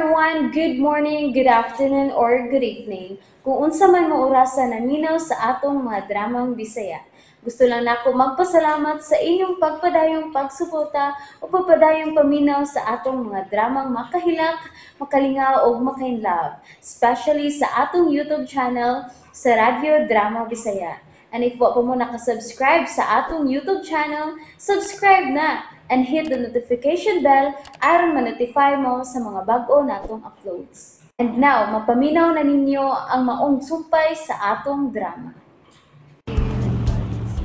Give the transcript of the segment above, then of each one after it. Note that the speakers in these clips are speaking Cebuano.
everyone! Good morning, good afternoon, or good evening. Kung unsa man mo orasa naminaw sa atong mga dramang Bisaya. Gusto lang nako magpasalamat sa inyong pagpadayong pagsuporta o pagpadayong paminaw sa atong mga dramang makahilak, makalingaw o makainlove, especially sa atong YouTube channel sa Radyo Drama Bisaya. And if wa pa mo nakasubscribe sa atong YouTube channel, subscribe na and hit the notification bell aron ma-notify mo sa mga bag-o natong uploads. And now, mapaminaw na ninyo ang maong sumpay sa atong drama.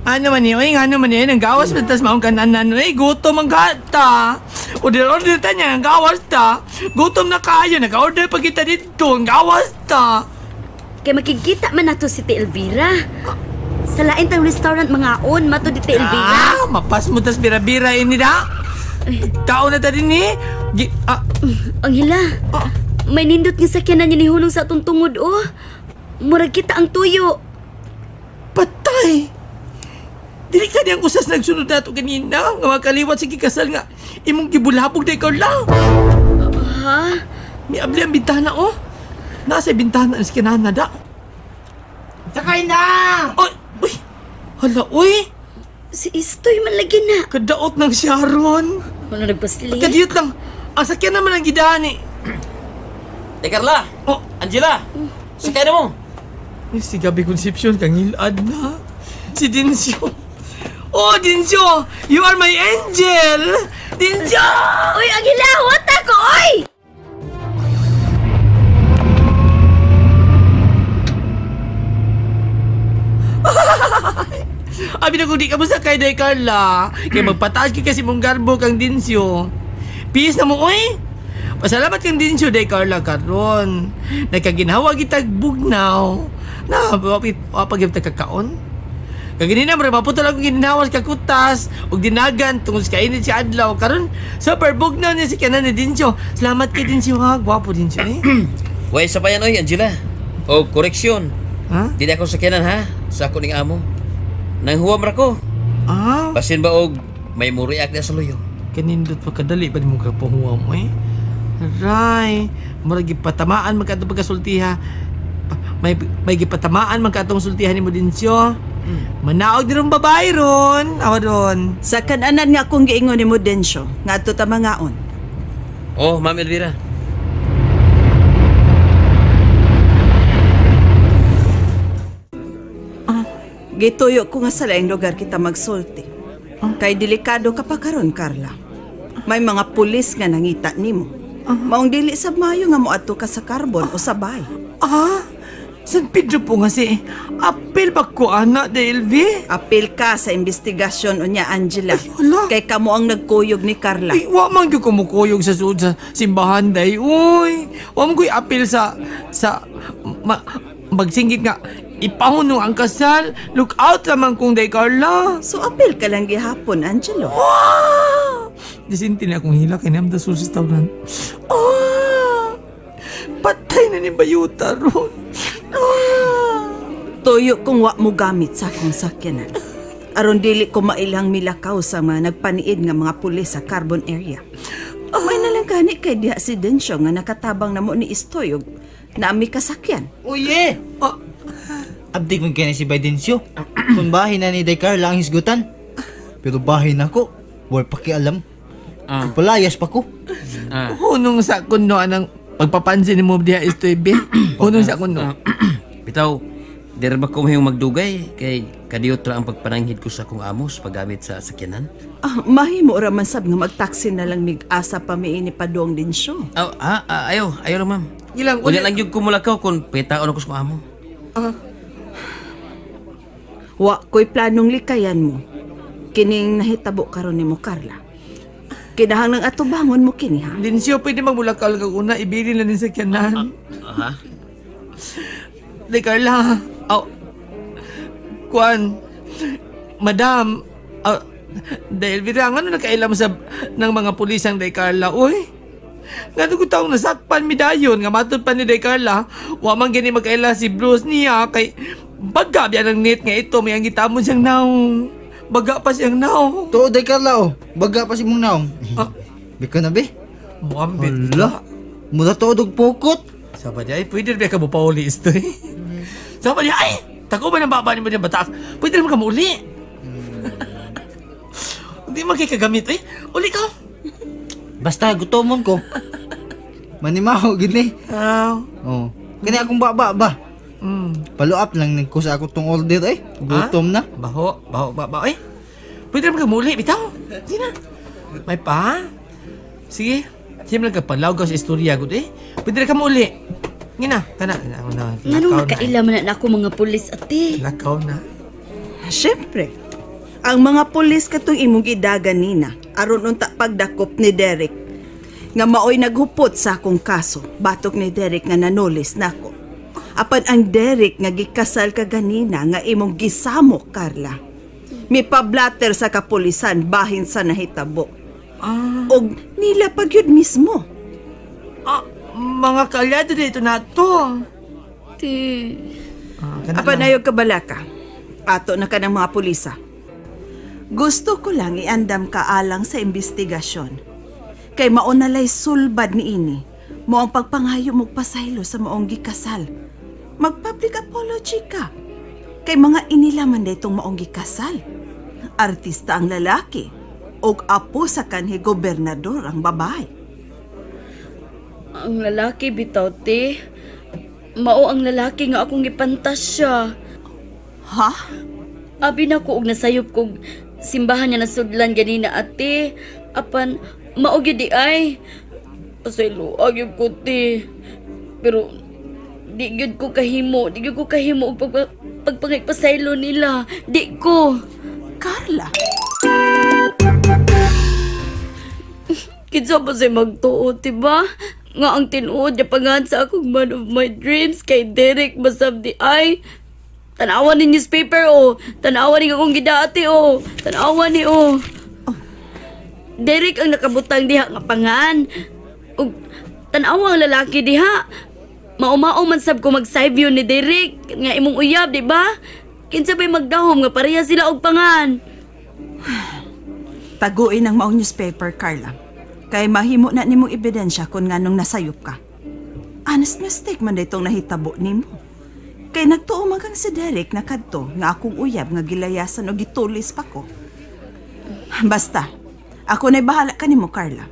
Ano man yun? Oy, ano man yun? Ang gawas man tas maong kananan. Oy, gutom ang gata. Order-order ta niya. Ang gawas ta. Gutom na kayo. Nag-order pa kita dito. Ang gawas ta. Kay makikita man nato si Ti Elvira. Sa lain tang restaurant mga on, mato di Ti Elvira. Ah, mapas mo tas bira-bira ini da. Tao na ta din eh. Ang hila. May nindot nga sakyanan niya nihulong sa atong tungod, oh. Murag kita ang tuyo. Patay! Dili ka niyang usas nagsunod na ito kanina. Nga makaliwat sige kasal nga. Imong gibulabog na ikaw lang. Ha? May abli ang bintana, oh. Nasa bintana ang sikinana da. Sakay na! Oy! Uy! Hala, uy! Si Istoy man lagi na. Kadaot ng Sharon. Wala nagpasli. Kadiyot lang. Ang sakyan naman ang gidani. Teka Carla! Oh! Angela! Sakay na mo! Ay, si Gabi Concepcion, kangilad na. Si Dincio. Oh, Dincio! You are my angel! Dincio! Uy, ang hilahot ako, oy! Abi na kung di ka mo sakay, day Carla. Kaya magpataas ka kasi mong garbo kang Dincio. Peace na mo, oy! Pasalamat kang Dincio, day Carla, karon. Nagkaginhawa gitag bugnaw. Na, wapag yung kakaon. Kaganina, mara maputol akong ginhawa sa kakutas ug dinagan tungod sa kainit si adlaw. Karon, super bugnaw niya si kanan ni Dincio. Salamat kay Dincio, ha. Gwapo Dincio, eh. Way sa payan, oy, Angela. O, koreksyon. Ha? Dili ako sakyanan, ha? Sa ako ning amo. Nanghuwam ra ko. Ah? Basin ba og may muriak na sa luyo? Kanindot pa kadali ba mo kapahuwam, eh? Aray, murag gipatamaan man kadto pagkasultiha. May gipatamaan man kadtong sultihan nimo Dincio. Manaog din babae ron. Awa ron. Sa kananan nga akong giingon nimo Dencio, ngadto ta mangaon. Oh, Ma'am Elvira. Gituyo ko nga sa laing lugar kita magsulti. Kay delikado ka pa karon, Carla. May mga pulis nga nangita nimo. Maong dili sa mayo nga moadto ka sa Carbon o sa bay. Ah, San Pedro po nga si apil ba ko ana DLV? Apil ka sa investigasyon unya Angela. Ay, wala. Kay kamo ang nagkuyog ni Carla. Ay, wa man gyud kumukuyog sa suod sa simbahan day. Uy, wa man ko'y apil sa magsinggit nga ipahunong ang kasal. Look out lamang kung day Carla. So apil ka lang gihapon, Angelo. Wow! Disinti na akong hila kay niyam dasul sa restaurant. Ah! Patay na ni Bayuta ron. Ah! Tuyo kung wa mo gamit sa akong sakyanan. Aron dili ko mailang milakaw sa mga nagpaniid nga mga pulis sa Carbon area. May nalang gani kay diha si Dencio nga nakatabang namo ni Istoy og naami kasakyan. Uye! Ah. Abdi kung kaya si Dencio. Kung bahin na ni Day Carla ang hisgutan. Pero bahin ako, wala pakialam. Ah. Palayas pa ko. Ah. Hunong sa kuno anang pagpapansin ni mo diha Istoy be. Hunong sa kuno. Bitaw, di ra ba ko mahimong magdugay kay kadiyot ra ang pagpananghid ko sa akong amo sa paggamit sa sakyanan? Ah, mahimo ra man sab nga magtaksi na lang mig asa pa miini padong Dencio. Oh, ayaw, ayaw lang ma'am. Ilang Unya lang gyud ko mulakaw kung pitaon ako sa akong amo. Ah. Wa ko'y planong likayan mo. Kining nahitabo karon nimo Carla. Kinahanglang atubangon mo kini ha. Dencio, pwede magmulakaw kag una, ibilin lang din sa sakyanan. Ha? Day Carla, aw, kuan, madam, dahil Elvira, ano nakailam sa ng mga pulis ang Day Carla, uy? Nga ko taong nasakpan mi dayon, nga matod pa ni Day Carla, wa man gani magkaila si Bruce niya, kay baga biya ng net nga ito, may ang gitamon siyang naong. Baga pa siyang naong. Tuo, Day Carla, oh. Baga pa si mong naong. Ah. Bika na, be. Muambit. Hala. Mura tuod og pukot. Saba di ay, pwede rin ka mo pauli isto eh. Saba di ay, tako ba ng baba ni mo dyan bataas? Pwede rin ka mauli. Hindi man kay kagamit eh. Uli ka. Basta gutomon ko. Manimaho gid ni. Ah, Oh. Kani akong baba ba. Follow up lang ko sa ako tong order eh. Gutom na. Baho, baho, baba eh. Pwede rin ka mauli, bitaw. Sige na. May pa. Sige. Sige lang ka palawgaw sa istorya gud eh. Pwede rin ka mauli. Ngina, kana. Na, na, Nganong lakaw na, eh. nakaila man na ako mga pulis ate? Lakaw na. Siyempre, ang mga pulis katong imong gidagan nina aron unta pagdakop ni Derek nga maoy naghupot sa akong kaso batok ni Derek nga nanulis nako. Apan ang Derek nga gikasal ka ganina nga imong gisamo, Carla. Mipablatter sa kapulisan bahin sa nahitabo. Ah, Og nila pa gyud mismo. ah, mga kalyado dito na to. Te, Ah, kana Apan lang. ayaw kabalaka. Ato na ka ng mga pulisa. Gusto ko lang iandam ka alang sa investigasyon. Kay maunalay sulbad ni ini. Mo ang pagpangayo mo pasaylo sa maong gikasal. Mag-public apology ka. Kay mga inilaman na itong maong gikasal. Artista ang lalaki. Og apo sa kanhi gobernador ang babae. ang lalaki bitaw te. Mao ang lalaki nga akong gipantasya. Ha? Abi na ko og nasayop kog simbahan niya nasudlan ganina ate. Apan mao gyud di ay. Pasaylo gyud ko te. Pero di gyud ko kahimo, di gyud ko kahimo og pagpangaypasaylo nila. Di ko. Carla, Kinsa ba say magtuo, diba? Nga ang tinuod niya pangan sa akong man of my dreams kay Derek masab di ay. Tanawa ni newspaper o. Tanawa ni akong gidaati o. Tanawa ni o. Derek ang nakabutang diha nga pangan. Ug tanawa ang lalaki diha. Maumao man sab ko mag-save yun ni Derek nga imong uyab, di ba? Kinsa ba'y magdahom nga pareha sila og pangan? Taguin ang maong newspaper, Carla. Kay mahimo na nimong ebidensya kung nganong nasayop ka. Honest mistake man itong nahitabo nimo. Kay nagtuo man kang si Derek na kadto nga akong uyab nga gilayasan o gitulis pa ko. Basta, ako na'y bahala kanimo, Carla.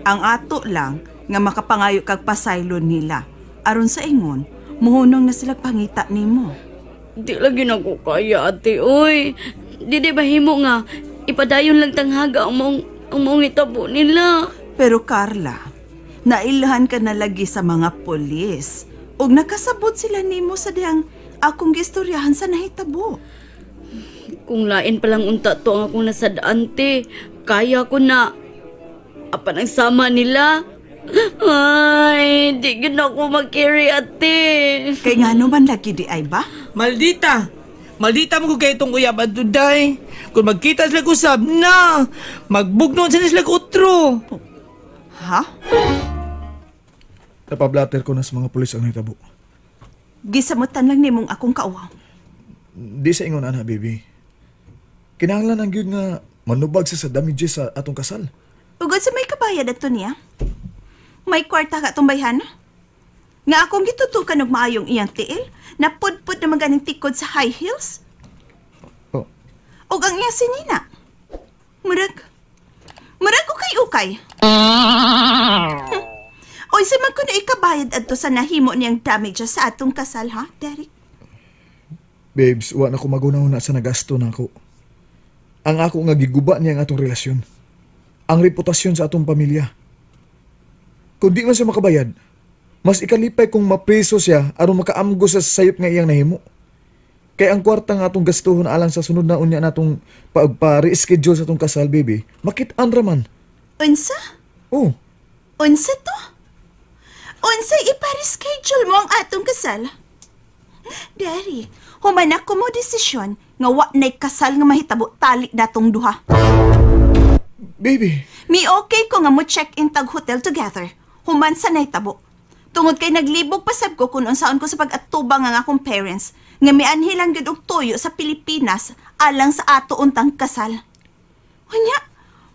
Ang ato lang nga makapangayo kag pasaylo nila. Aron sa ingon, muhunong na sila pangita nimo. Di lagi na ko kaya, ate, oy. Di di bahimo nga, ipadayon lang tanghaga ang maong itabo nila. Pero Carla, nailhan ka na lagi sa mga pulis. Ug nakasabot sila nimo sa diyang akong gistoryahan sa nahitabo. Kung lain palang unta to ang akong nasadaan, te, kaya ko na. Apan ang sama nila. Ay, di gid na ako mag-carry, ate. Kay ngano man lagi di ay ba? Maldita! Maldita mo ko kay itong uyab at duday. Kung magkita sila usab, na! Magbugnon sila sila utro. Ha? Napablatter ko na sa mga pulis ang nahitabo. Gisamutan lang nimong akong kauwaw. Di sa ingon ana, baby. Kinahanglan ang gyud nga manubag sa damages sa atong kasal. Ugod sa may kabayad ato niya. May kwarta ka atong bayhana. Nga akong gitutukan og maayong iyang tiil, napudpud na maganing tikod sa high heels. Oh, Og ang iyang sinina. Murag, murag ukay-ukay. Oy, sa man ko na ikabayad adto sa nahimo niyang damages sa atong kasal, ha, Derek? Babes, wa na ko maguna-una sa nagasto na ako. Ang ako nga giguba niya ang atong relasyon. Ang reputasyon sa atong pamilya. Kung di man siya makabayad, mas ikalipay kung mapreso siya aron makaamgo sa sayop nga iyang nahimo. Kay ang kwarta nga atong gastuhon alang sa sunod na unya natong pa-reschedule sa atong kasal, baby, makit-an ra man. Unsa? Oh, Unsa to? Unsa ipa-reschedule mo ang atong kasal? Derek, human ako mo desisyon nga wa na'y kasal nga mahitabo tali natong duha. Baby. Mi okay ko nga mo check-in tag hotel together. Human sa nahitabo. Tungod kay naglibog pasab ko kung unsaon ko sa pag-atubang ang akong parents nga mianhi lang gyud og tuyo sa Pilipinas alang sa ato untang kasal. Unya,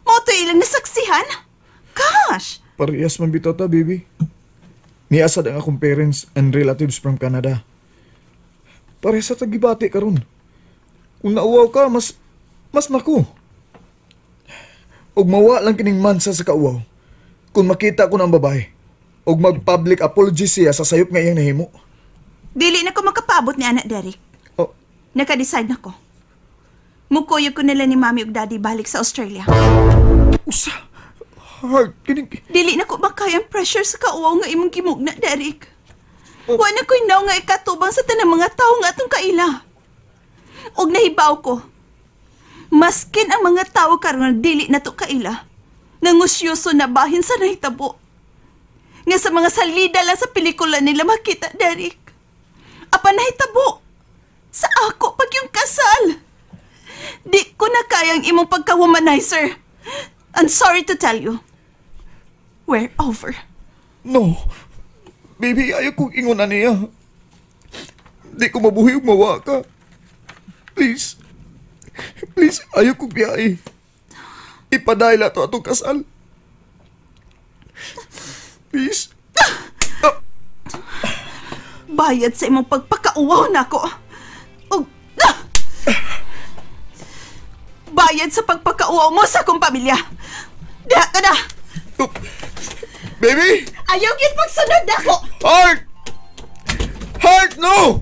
mo to ilang nasaksihan? Gosh! Parehas man bitaw ta, baby. Niasad ang akong parents and relatives from Canada. Pare sa tagibati karon. Kung nauwaw ka, mas nako. Og mawa lang kining mansa sa kauwaw. Kung makita ko na ang babae, og mag-public apology siya sa sayop nga iyang nahimo. Dili na ko makapaabot ni anak Derek. Oh. Naka-decide na ko. Mukuyog ko nila ni Mami ug Daddy balik sa Australia. Usa. Heart, kining. Dili na ko makaya ang pressure sa kauwaw nga imong gimugna, Derek. Wa na ko'y naw nga ikatubang sa tanang mga tao nga atong kaila. Og nahibaw ko, maskin ang mga tao karon dili na to kaila, nangusyoso na bahin sa nahitabo. Nga sa mga salida lang sa pelikula nila makita, Derek. Apan nahitabo, sa ako pag yung kasal. Di ko na kayang imong pagka-womanizer. I'm sorry to tell you. We're over. No. Baby, ayaw kong ingon na niya. Di ko mabuhi ug mawa ka. Please. Please, ayaw kong biyahe. Ipaday la to atong kasal. Please. Bayad sa imong pagpakauwaw nako. Ug bayad sa pagpakauwaw mo sa akong pamilya. Diha ka na. Baby! Ayaw gyud pagsunod nako. Heart! Heart, no!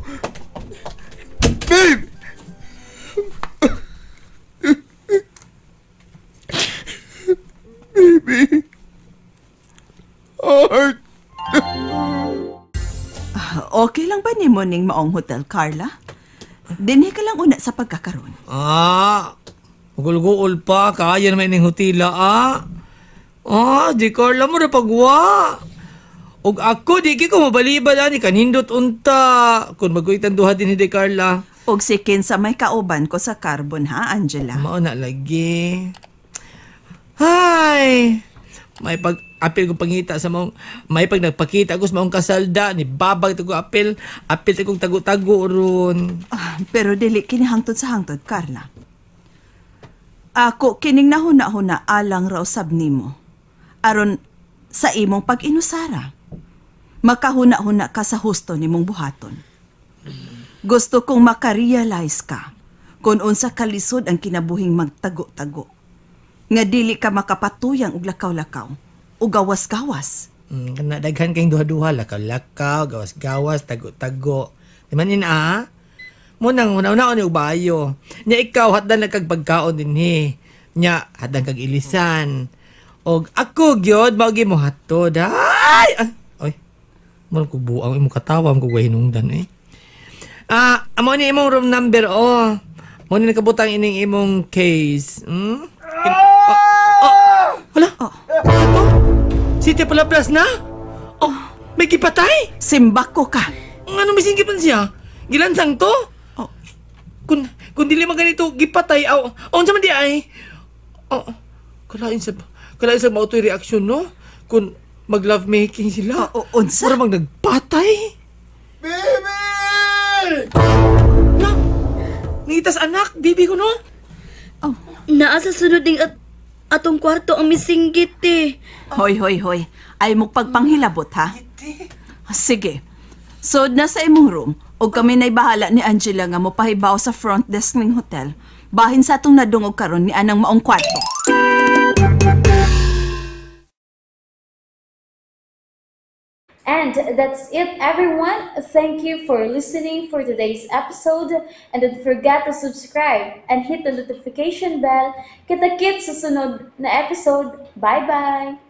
Babe! Baby! Heart! Okay lang ba ni mo ning maong hotel, Carla? Dinhi ka lang una sa pagkakaroon. Ah, magulguol pa. Kaya naman ining hotela, ah. Ah, di Carla mo na pagwa. Og ako, di ko mabalibal, ani kanindot unta. Kung magkuitan duha din ni Carla. Og si Ken sa may kauban ko sa Carbon, ha, Angela? Mao na lagi. Hay! May pag apil ko pangita sa maong may pag nagpakita ko sa maong kasalda ni babag to ko apil apil to kong tago-tago ron. Ah, pero dili kini hangtod sa hangtod, Carla. Ako kining nahuna-huna alang raw sab nimo. Aron sa imong pag-inusara. Makahuna-huna ka sa husto nimong buhaton. Gusto kong makarealize ka kung unsa kalisod ang kinabuhing magtago-tago. Nga dili ka makapatuyang og lakaw-lakaw o gawas-gawas. Kana daghan kayong duha-duha, lakaw-lakaw, gawas-gawas, tago-tago. Di man in ah? Mo nang una-una ni ubayo. Nya ikaw hatdan lang kag pagkaon dinhi. Nya hatdan kag ilisan. Og ako gyud mao gyud mo hatod. Ay! Ay! Oy. Mo ko buang imo katawa mo ko hinungdan eh. Ah, amo ni imong room number oh. Mo ni nakabutang ining imong case. Hmm? Hala? Oh. Oh. City Palabras na? Oh, may gipatay? Simbako ka. Ano may singgipan siya? Gilansang to? Oh. Kung dili man ganito gipatay aw, unsa man di ay? Oh, kalain sa mautoy reaction no? Kung mag love making sila. Oh, unsa? Mura mag nagpatay. Baby! Na, ngitas anak, baby ko no? Oh. Naa sa sunod ding at atong kwarto ang misinggit eh. Hoy, hoy, hoy. Ay mo pagpanghilabot, ha? Sige. So, nasa imong room, og kami na'y bahala ni Angela nga mopahibaw sa front desk ning hotel. Bahin sa atong nadungog karon ni anang maong kwarto. And that's it, everyone. Thank you for listening for today's episode. And don't forget to subscribe and hit the notification bell. Kita-kits sa sunod na episode. Bye-bye!